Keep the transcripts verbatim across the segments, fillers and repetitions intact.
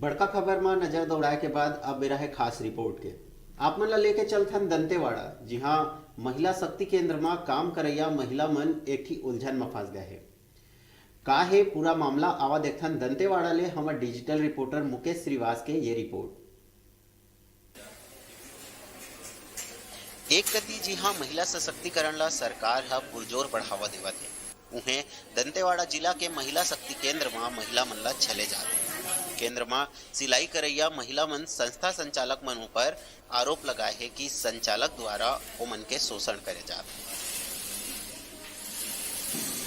बड़का खबर म नजर दौड़ाए के बाद अब बेरा हे खास रिपोर्ट के। आप मन ला लेके चलथन दंतेवाड़ा, जिहां महिला शक्ति केंद्र म काम करइया महिला मन एक ठी उलझन म फंस गए हे। का हे पूरा मामला, आवा देखथन दंतेवाड़ा ले हमर डिजिटल रिपोर्टर मुकेश श्रीवास के ये रिपोर्ट। एक कति जिहां महिला सशक्तिकरण ला सरकार ह पुरजोर बढ़ावा देवत हे, उहें दंतेवाड़ा जिला के महिला शक्ति केंद्र म महिला मन ला छले जात हे। केंद्र म सिलाई करइया महिला मन संस्था संचालक मन ऊपर आरोप लगाए हे कि संचालक द्वारा ओमन के शोषण करे जात हे।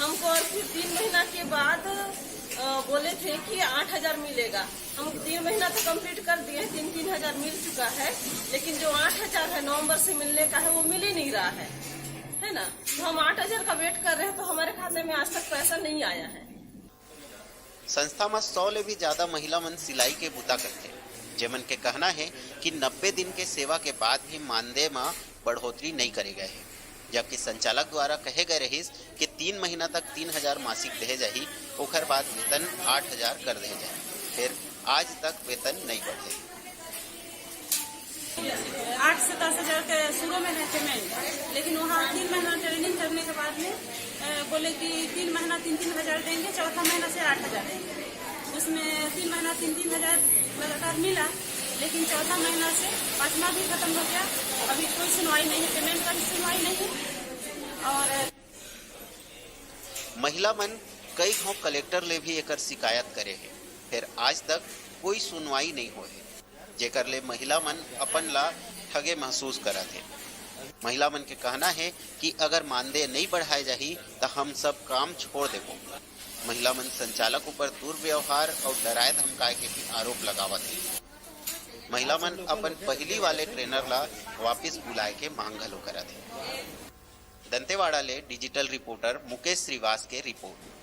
हमको और फिर तीन महीना के बाद, अ, बोले थे कि आठ हजार मिलेगा। हम तीन महीना तो कंप्लीट कर दिए, तीन तीन हजार मिल चुका है, लेकिन जो आठ हजार है नवंबर से मिलने का है, वो मिल ही नहीं रहा है, है ना? तो हम आठ हजार का वेट कर रहे हैं, तो हमारे खाते में आज तक पैसा नहीं आया है। संस्था म सौ ले भी ज्यादा महिला मन सिलाई के बूता करथे, जेमन के कहना हे कि नब्बे दिन के सेवा के बाद भी मानदेय म बढ़ोतरी नइ करे गए हे, जबकि संचालक द्वारा कहे गए रहिस कि तीन महीना तक तीन हजार मासिक देहे जाही, ओखर बाद वेतन आठ हजार कर देहे जाही। फेर आज तक वेतन नइ बढ़े। आठ से दस हजार के शुरू में है पेमेंट, लेकिन वहाँ तीन महीना ट्रेनिंग करने के बाद में, अ, बोले कि तीन महीना तीन तीन हजार देंगे, चौथा महीना से आठ हजार देंगे। उसमें तीन महीना तीन तीन हजार लगातार मिला, लेकिन चौथा महीना से पाँचवा भी खत्म हो गया। अभी कोई सुनवाई नहीं है, पेमेंट का भी सुनवाई नहीं है। और महिला मन कई घांव कलेक्टर ले भी एकर शिकायत करे हे, फेर आज तक कोई सुनवाई नइ होए हे, जेकर ले महिला मन अपन ला ठगे महसूस करत हे। महिला मन के कहना हे कि अगर मानदेय नइ बढ़ाए जाही, त हम सब काम छोड़ देबो। महिला मन संचालक ऊपर दुर्व्यवहार अउ डराए धमकाए के भी आरोप लगावत हे। महिला मन अपन पहिली वाले ट्रेनर ला वापिस बुलाए के मांग घलो करत हे। दंतेवाड़ा ले डिजिटल रिपोर्टर मुकेश श्रीवास के रिपोर्ट।